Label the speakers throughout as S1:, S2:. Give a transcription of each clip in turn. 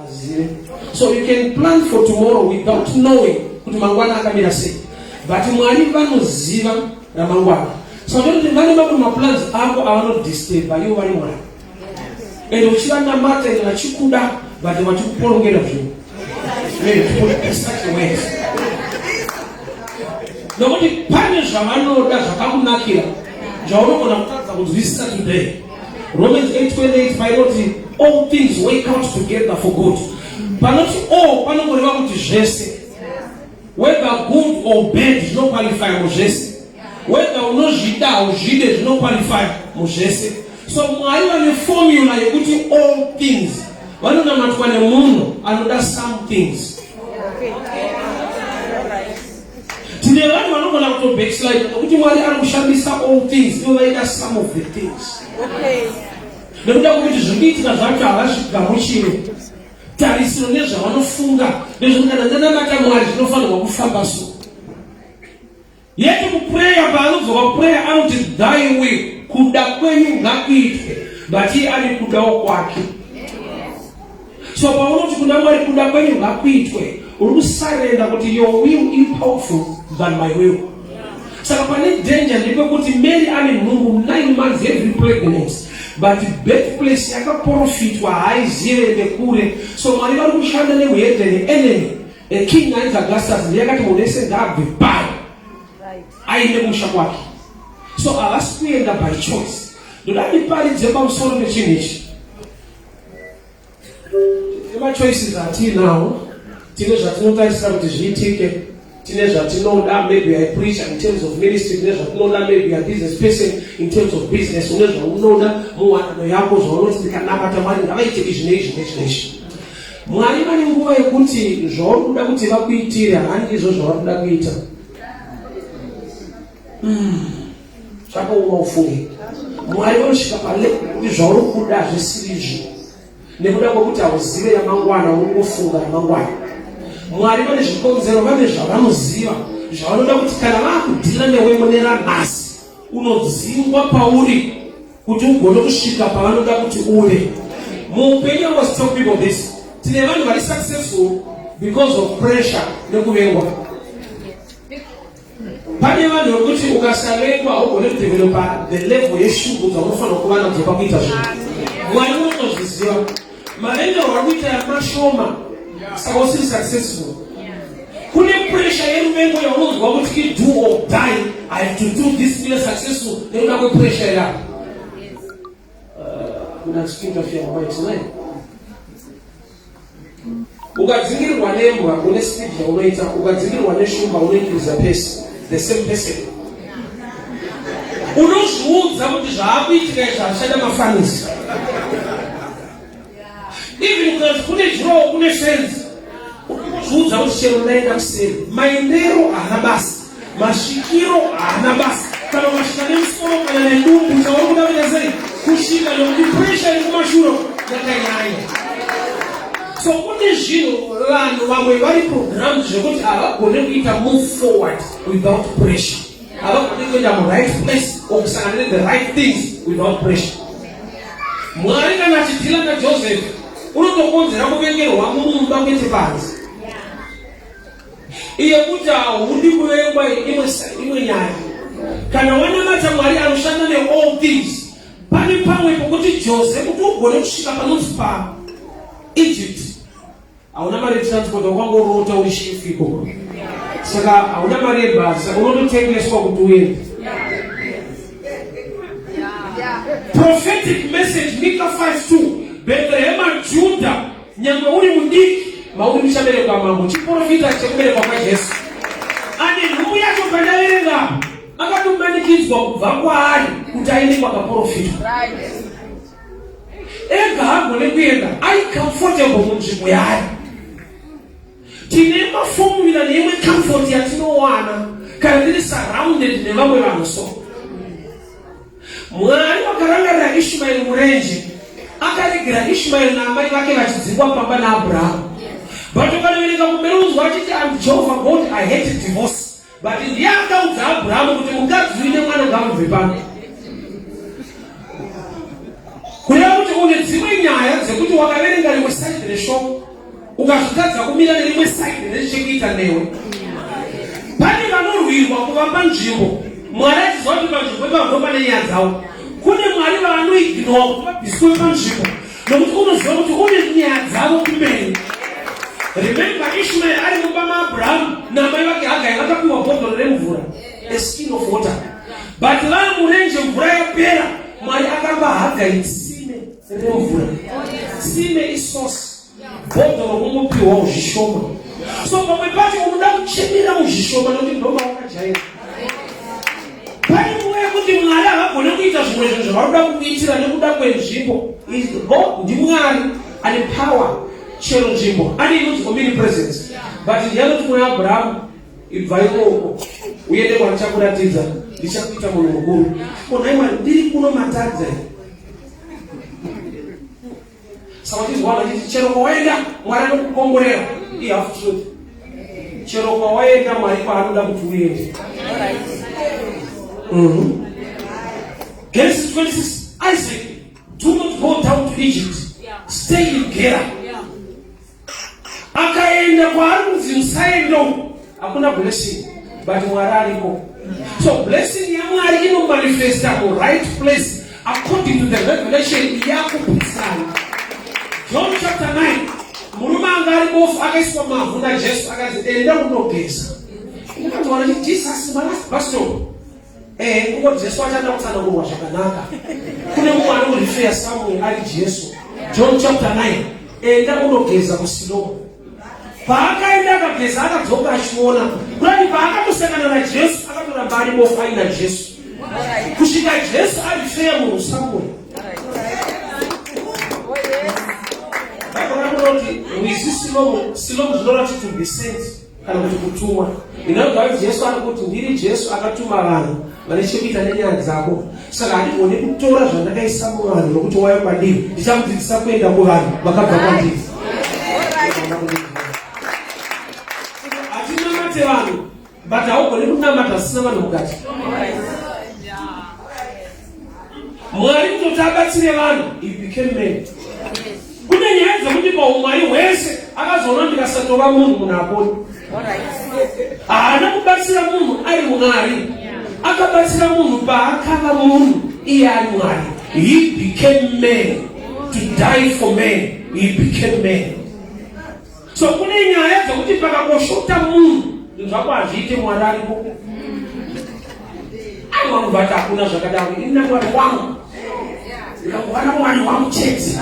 S1: Havazive. So you can plan for tomorrow without knowing kuti mangwana akamira sei. But Mwari vanoziva ramangwana. So ndoti vane mamwe maplans ako avanodisturba ivo vari Mwari. And uchivanamata and vachikuda but vachikuporongera zvinhu. Maybe to put it such a way. Nokuti pane zvavanoda zvakakunakira zvaunogona kutadza kunzwisisa today. Romans 8:28 painoti all things work out together for good. Panoti all panongoreva kuti zvese. Whether good or bad zvinoqualify muzvese. Whether unozvida hauzvide zvinoqualify muzvese. So Mwari vane formula yekuti all things vanonamatwa nemunhu anoda some things. Tine vanhu vanogona kuto backslide nokuti Mwari ari kushandisa all things ivo vaida some of the things. Nekuda kwekuti zviri kuitika zvacho havazvigamuchire. Tarisiro nezvavanofunga nezvekuti kana ndanamata Mwari zvinofanirwa kufamba so. Yet muprayer paanodzoka kuprayer anoti thy will, kuda kwenyu ngakuitwe, but iye ane kudawo kwake. So paunoti kuna Mwari kuda kwenyu ngakuitwe, uri kusarenda kuti your will is powerful than my will. Saka pane danger ndepekuti Mary ane nhumbu 9 months heavy pregnant but birthplace yakaprofitwa haizive nekure. So Mwari vari kushanda nemuhedheni enemy. A king ainzi Augustus ndiye akati munhu wese ngaabve pano aende kumusha kwake. So havasi kuenda by choice. Ndoda ndiparidze pamusoro pechinhu ichi. Tine machoices atiinawo, tine zvatinotarisira kuti zviitike, tine zvatinoda. Maybe I preach in terms of ministry, tine zvatinoda. Maybe a business person in terms of business, une zvaunoda muwanano yako zvaunoti ndikanamata Mwari ngavaite izvi neizvi neizvi neizvi. Mwari vane nguva yekuti zvauri kuda kuti vakuitire handizvo zvavari kuda kuita. Zvakaoma ufunge. Mwari vanosvika palevel yekuti zvauri kuda hazvisiri izvo, nekuda kwekuti hauzive ramangwana, uri kungofunga ramangwana. Mwari vane zvikonzero, vane zvavanoziva zvavanoda kuti kana vakudhila newe mune ranhasi, unodzingwa pauri kuti ugone kusvika pavanoda kuti uve. Muupenyu, I was tell people this, tine vanhu vari successful because of pressure nekuvengwa. Pane vanhu vekuti ukasavengwa haugone kudevelopa the level yeshungu dzaunofanira kuva nadzo pakuita zvinhu. Mwari unotozviziva mavengero ari kuita mashoma, saka usiri successful. Kune pressure yeruvengo yaunonzwa kuti i do or die, I have to do this ndive successful nekuda kwepressure yako. Kuna interfere mamaiti. Ukadzingirirwa nembwa une speed yaunoita, ukadzingirirwa neshumba unoincreasa pace. The same person unozviudza kuti zvaakuitika izvi hazvichada mafanisi. Even ukati kune jurawo, kune fenzi, unozviudza kuti chero ndaenda kuseri, maendero haana basa, masvikiro haana basa, kana ukasvika nemusoro kana nedumbu, chauri kuda kuita sei kusvika, nekuti pressure iri kumashure yakanyanya. So kune zvinhu, vanhu vamwe vari programmed zvekuti havagone kuita move forward without pressure, havagone kuenda muright place or kusangana nethe right things without pressure. Mwari kana achidhila naJoseph unotokonzera kuvengerwa mumba kwete panze. Iye kuti haudi kuvengwa imwe nyaya. Kana wanamata Mwari anoshanda neall things, pane pamwe pokuti Jose kuti ugone kusvika panonzi paEgypt hauna mari yetransport, wakangorota uri chef ikoko, saka hauna mari yebhasi, saka unototengeswa kuti uende. Prophetic message, Mika 5:2, Bhethlehema Juda, nyangwe uri mudiki mauri muchaberekwa mambo. Chiprofita chekuberekwa kwaJesu. Ane nhumbu yacho pandaverenga akatomanikidzwa kubva kwaari kuti aende kwakaprofitwa. Ega hagone kuenda, ari comfortable munzvimbo yaari. Tine maformula neimwe comfort yatinowana kana tiri surrounded nevamwe vanhu. So Mwari vakarangarira Ishmaeri murenje, akaregera Ishmaeri naamai vake vachidzingwa pamba naAbrahamu. But ukanoverenga kumberi unzwa achiti, "Am Jehovah God, I hate divorce." But ndiye akaudza Abrahamu kuti mukadzi uine mwana ngaabve pano. Kureva kuti une dzimwe nyaya dzekuti wakaverenga rimwe side reshoko. Ukazvitadza kumira nerimwe side nechekuita newe. Pane vanorwirwa kuva panzvimbo Mwari achiziva kuti panzvimbo ipapo pane nyaya dzavo. Kune Mwari vaanoignowa kuti vabviswe panzvimbo nokuti unoziva kuti une nyaya dzavo kumberi. Remember Ishmael ari mumba maAbrahamu namai vake Hagai vakapiwa bhodhoro remvura, a skin of water. But vari murenje mvura yapera, Mwari akapa Hagai tsime remvura. Tsime isource. Bhodhoro kungopiwawo zvishoma. So pamwe pacho unoda kuchemera muzvishoma nokuti ndomawakajaira. Pane nguva yekuti Mwari havagone kuita zvimwe zvinhu zvavanoda kukuitira nekuda kwenzvimbo. God ndiMwari ane power chero nzvimbo ane inonzi omnipresence. But ndiye anoti kuna Abrahamu ibva ikoko uende kwandichakuratidza ndichakuita munhu mukuru. Ko nhai Mwari ndiri kuno matadza Saka uchinzwa vanhu vachiti chero kwawaenda Mwari anokukomborera, ihalf truth. Chero kwawaenda Mwari kwaanoda kuti uende. Genesis 26, Isaac, do not go down to Egypt. Stay in Gerar. Akaenda kwaari kunzi musaenda uko, hakuna blessing, but Mwari ariko. So blessing yaMwari inomanifesta mu right place according to the revelation yakupisana. John chapter 9, murume anga ari bofu akaiswa mavhu naJesu akanzi enda unogeza. Ukanzwa kuti Jesus my last bus stop. Eh, kungoti Jesu achada kutsanangurwa zvakanaka. Kune mumwe anorefer somewhere ari Jesu. John chapter 9. Enda unogeza kuSiloa. Paakaenda akageza akadzoka achiona. Kurati paakatosangana naJesu akatoramba ari bofu aina Jesu. Kusvika Jesu arifeya munhu somewhere. Bible rinoti rwizi Silomu, Silomu zvinoreva kuti to be sent. kana kuti kutumwa. Ndinobva kuti Jesu ari kuti ndiri Jesu akatuma vanhu vane chekuita nenyaya dzako, saka handigoni kutora zvandakaisa muvanhu nokuti wauya kwandiri, ndichakudzidzisa kuenda kuvanhu vakabva kwandiri. Hatinamate vanhu but haugoni kunamata zvisina vanhu mukati. Mwari kutoti abatsire vanhu, he became man. Kune nyaya dzekuti paumwari hwese akazoona ndikasatova munhu munhu aponi. Haana kubatsira munhu ari Mwari. Akabatsira munhu paakava munhu iye ari Mwari. He became man to die for man. He became man. So kune nyaya dzekuti pakangoshota munhu zvinhu zvako hazviite Mwari aripo. Aiwa mubata hakuna zvakadaro. Ini naMwari wangu. Ndikakuwana Mwari wangu chete.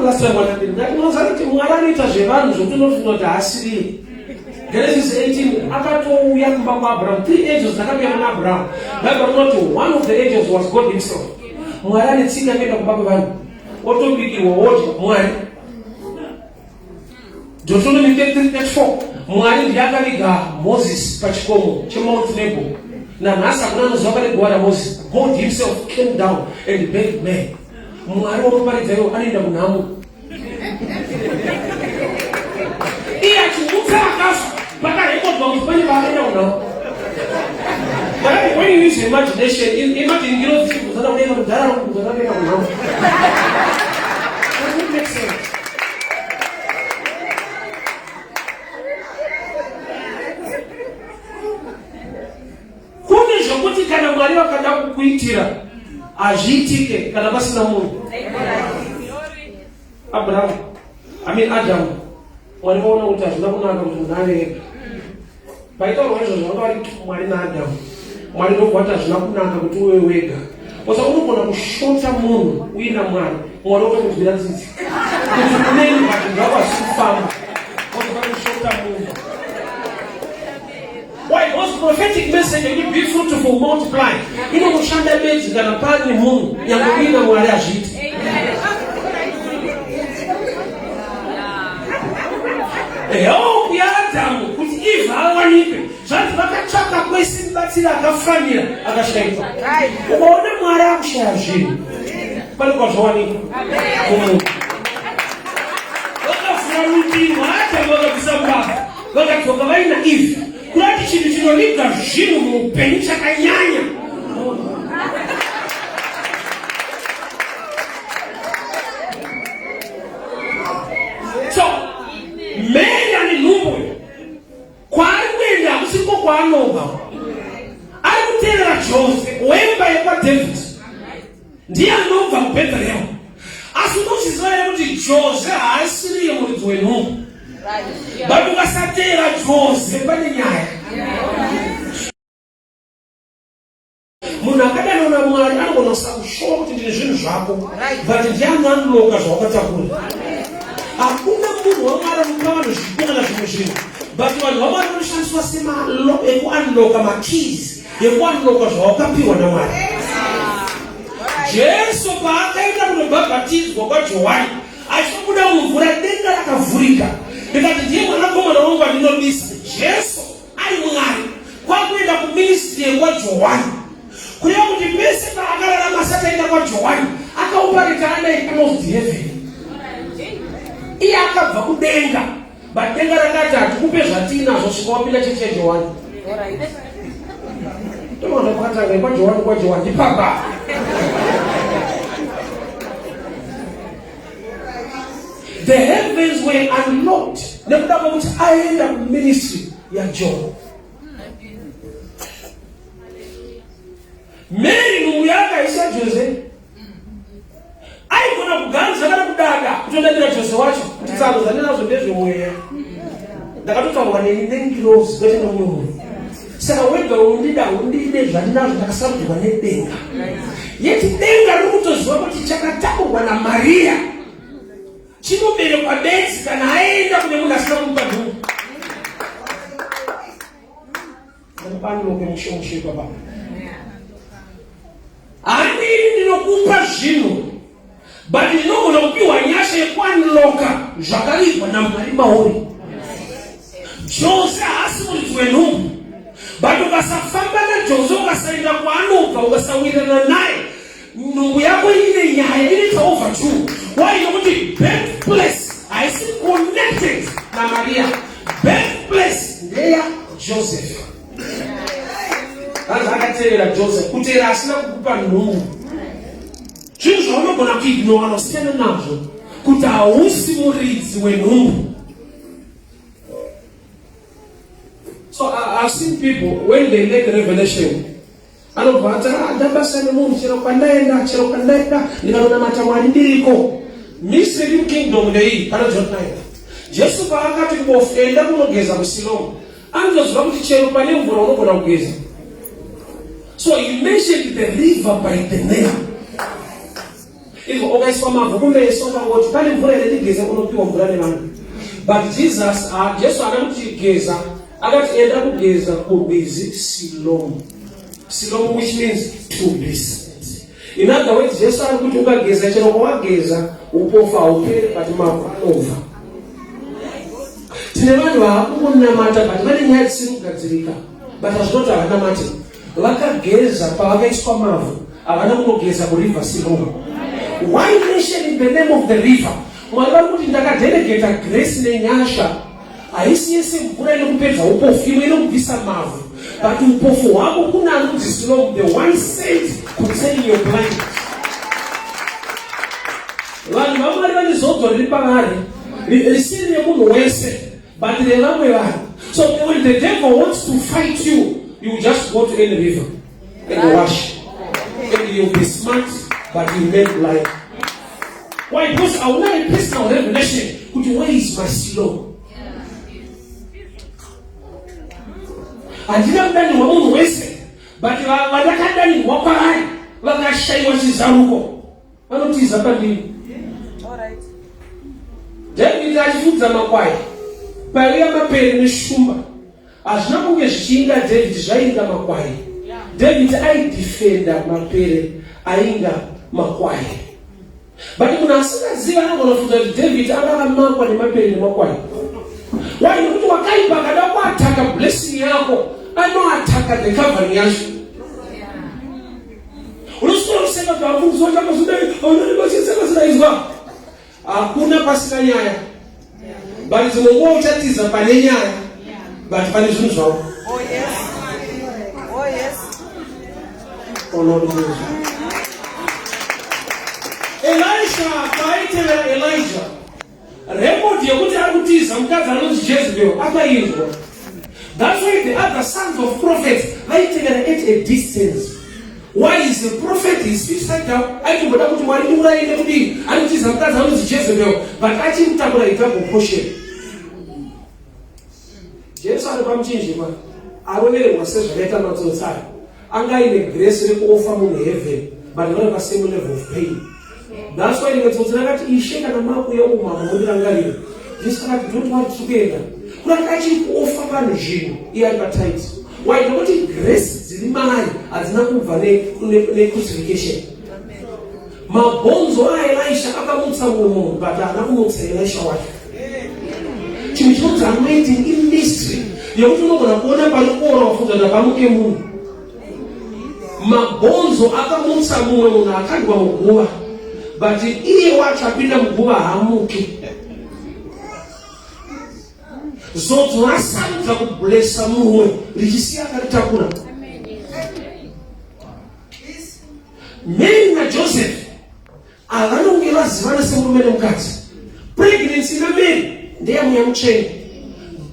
S1: Last time what happened? Ndati unoziva kuti Mwari anoita zvevanhu zvokuti unofunga kuti haasiriye. Genesis 18 akatouya kumba kwaAbraham. Three angels dzakauya kuna Abraham. Bible rinoti one of the angels was God himself. Mwari ane tsika yekuenda kumba kwevanhu. Otobikirwa wodya Mwari. Deuteronomy 33:34 Mwari ndiye akaviga Moses pachikomo cheMount Nebo. Nanhasi hakuna anoziva pane guva raMoses. God himself came down and buried man. Mwari wanoparidza iwo anoenda kunhamo. Iye achimutsa akafa pakarekodwa kuti pane paakaenda kunhamo. But when you use imagination, imagine ngirozi dzichibvunzana kudenga kudhara rokubvunzana kuenda kunhamo. Does it make sense? Kune zvokuti kana Mwari vakada kukuitira hazviitike kana pasina munhu. Abraham, I mean Adam, Mwari vaona kuti hazvina kunaka kuti munhu ave ega. Paitaurwa izvozvo vanga vari Mwari naAdhamu. Mwari ndobva vati hazvina kunaka kuti uve wega. Kosa unogona kushota munhu uina Mwari, Mwari otokunzwira tsitsi. Kuti uneni but zvako hazvisi kufamba. Otofa kushota munhu. Why? Because prophetic message yekuti be fruitful, multiply inokushanda bedzi kana pane munhu nyangwe uina Mwari hazviiti. Help yaAdhamu kuti Eve awanikwe. Zvanzi vakatsvaka kwese mubatsiri akafanira akashaikwa. Ukaona Mwari akushaya zvinhu pane kwazvawanikwa kumunhu. Vakavhura rutivi rwaAdhamu vakabvisa mbavha vakadzoka vaina Eve. Kurati chinhu chinoviga zvinhu muupenyu chakanyanya Jose haasiriye muridzi wenhumbu, but ukasateera Jose pane nyaya. Munhu akadanwa naMwari anogona kusakushowa kuti ndine zvinhu zvako, but ndiye anounlocka zvawakatakura. Hakuna munhu waMwari anopa vanhu zvipo kana zvimwe zvinhu, but vanhu vaMwari vanoshandiswa semalo ekuunlocka, makeys ekuunlocka zvawakapiwa naMwari. Jesu paakaenda kunobhabhatidzwa kwaJohani, achibuda mumvura, denga rakavhurika ndikati, "Ndiye mwanakomana wangu andinodisa." Jesu ari Mwari, kwakuenda kuministry yekwaJohani, kureva kuti pese paakararama asati aenda kwaJohani akaoperate under closed heaven. Iye akabva kudenga, but denga rakati, "Hatikupe zvatinazvo svika wapinda chechi yaJohani." Toona kwakatanga kwaJohani, kwaJohani ndipapa. The heavens were unlocked nekuda kwekuti aenda kuministry yaJohn. Mary nhumbu yaakaisa Jose, aigona kuganza kana kudada kutondadira Jose wacho kuti, "Tsano zvandinazvo ndezvemweya, ndakatotaurwa nengirozi kwete nomumwe munhu. Saka wega undida undide, zvandinazvo ndakasarudzwa nedenga." Yeti denga riri kutoziva kuti chakataurwa naMariya chinoberekwa bedzi kana aenda kune munhu asina kumupa nhumbu. Panoke mushe mushe baba, handini ndinokupa zvinhu, but ndinogona kupiwa nyasha yekuunlocka zvakavigwa naMwari mauri. Jose haasi muridzi wenhumbu, but ukasafamba naJose, ukasaenda kwaanobva, ukasawirirana naye, nhumbu yako ine nyaya, inoita overdue. Why? Nokuti birthplace haisi connected naMaria. Birthplace ndeya Joseph. Hanzi akatevera Joseph, kutevera asina kukupa nhumbu. Zvinhu zvaunogona kuignora, nosiyana nazvo kuti hausi muridzi wenhumbu. So I've seen people, when they make revelation, anobva ati, "Ah, ndabasa nemunhu, chero kwandaenda, chero kwandaenda ndikanonamata Mwari ndiriko." Mystery kingdom ndeiyi. Pana John 9, Jesu paakati kubofu, "Enda kunogeza kuSilomu," anotoziva kuti chero pane mvura unogona kugeza. So he mentioned the river by the name. Izvo ukaiswa mavhu kumeso, ukangoti, "Pane mvura here ndigeze?" unopiwa mvura nevanhu. But Jesus, Jesu haana kuti geza, akati, "Enda kugeza kurwizi Silomu." Silomu, which means to be sent. In other words, Jesu ari kuti ukageza, chero kwawageza, upofu hauperi, but mavhu anobva. Tine vanhu vaakungonamata, but vane nyaya dzisiri kugadzirika, but hazvinoti havanamati. Vakageza pavakaiswa mavhu, havana kunogeza kuriver Silomu. Why mentioning the name of the river? Mwari vari kuti ndakadelegata grace nenyasha. Haisi yese mvura inokupedza upofu, imwe inokubvisa mavhu, but upofu hwako kuna anonzi Silomu, the one sent concerning your blindness. Vanhu vaMwari vane zodzo riri pavari risiri remunhu wese, but revamwe vanhu. So when the devil wants to fight you, you just go to any river and wash and you'll be smart, but you remain blind. Why? Because hauna a personal revelation kuti, "Where is my Siloam?" Handina kudanirwa munhu wese, but vandakadanirwa kwavari vakashayiwa chizaruko vanotiza pandiri. David achifudza makwai, paiuya mapere neshumba, hazvina kunge zvichiinga David, zvainga makwai. David aidefenda mapere ainga makwai, but munhu asingazivi anogona kufunga kuti David anga akamakwa nemapere nemakwai. Why? Nekuti wakaipa akada kuattacka blessing yako, anoattacka the covering yacho. Unoswera kuseka pamuzochakazodai, hakuna pasina nyaya, but dzimwe nguva uchatiza pane nyaya, but pane zvinhu zvavo.
S2: Oh yes. Oh yes.
S1: Oh Lord Jesus. Elisha paaitevera Elijah, record yekuti ari kutiza mukadzi anonzi Jezebel akainzwa. That's why the other sons of prophets vaitevera at a distance. Why is a prophet is suicidal? Aitomboda kuti Mwari ndiuraye nekudii? Ari kutiza mukadzi anonzi Jezebel, but achiri kutakura double portion. Jesu ari pamuchinjikwa arovererwa sezvakaita matsotsi aya. Anga aine grace rekuofa munhu heaven, but vari pa same level of pain. That's why rimwe tsotsi rakati, Ishe, kana makuuya umambo mundirangarire. Jesu akati, don't worry, tiri kuenda. Kurati achiri kuofa vanhu zvinhu, iye ari patight. Why? Nokuti grace dziri maari hadzina kubva necrucifixion. Mabhonzo aElisha akamutsa mumwe munhu, but haana kumutsa Elisha wacho. Chinhu chinonzi anointing imystery yekuti unogona kuona pari kuora wafunza ndapamuke munhu. Mabhonzo akamutsa mumwe munhu akandwa muguva, but iye wacho apinda muguva haamuki. Zodzo rasarudza kublesa mumwe richisiya akaritakura. Mary naJoseph havanonge vazivana semurume nemukadzi. Pregnancy naMary ndeyamweya mutsvene,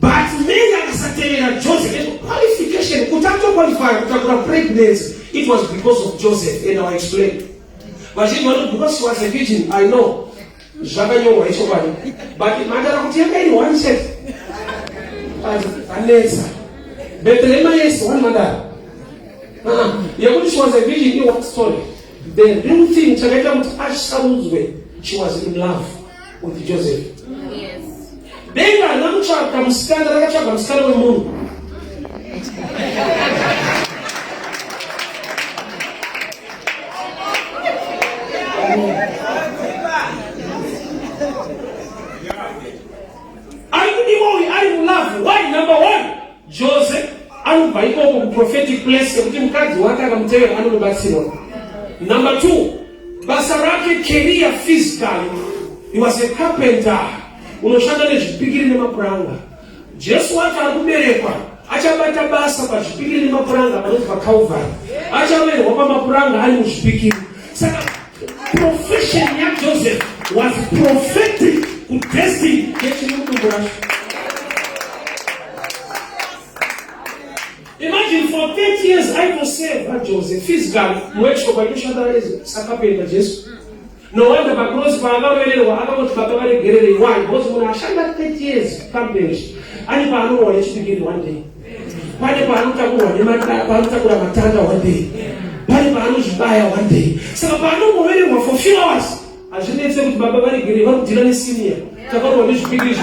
S1: but Mary akasatevera Joseph qualification kuti atoqualify kutakura pregnancy, it was because of Joseph, and I will explain. Vazhinji vanoti because she was a virgin. I know zvakanyorwa, ichokwadi, but mandara kuti yanga iri one chete anetsa Bethlehema. Yes, one mandara yekuti she was a virgin i one story. The real thing chakaita kuti asarudzwe, she was in love with Joseph. Denga harina kutsvaga musikana, rakatsvaga musikana wemunhu. Ari kudiwa uyu ari mulove. Why? Number one, Joseph anobva ikoko kuprophetic place yekuti mukadzi wake akamutevera anonobatsirwa. Number two, basa rake, career, physically he was a carpenter, unoshanda nezvipikiri nemapuranga. Jesu wacho ari kuberekwa achabata basa pazvipikiri nemapuranga panonzi paCalvary, achaverwa pamapuranga ari muzvipikiri. Saka profession yaJoseph was prophetic kudestiny yechiri mudumbu racho. Imagine, for 30 years aitoseva Joseph physically muworkshop, aitoshanda sacarpenter Jesu. No wonder pacross paakarovererwa akangoti, "Baba, varegererei." Why? Because munhu ashanda 30 years carpentry ane paanorohwa nechipikiri one day, pane paanotakurwa, paanotakura matanda one day, pane paanozvibaya one day. Saka paanongovererwa for few hours, hazvinetse kuti, "Baba, varegerei, vari kudhira nesenior, takarohwa nezvipikiri."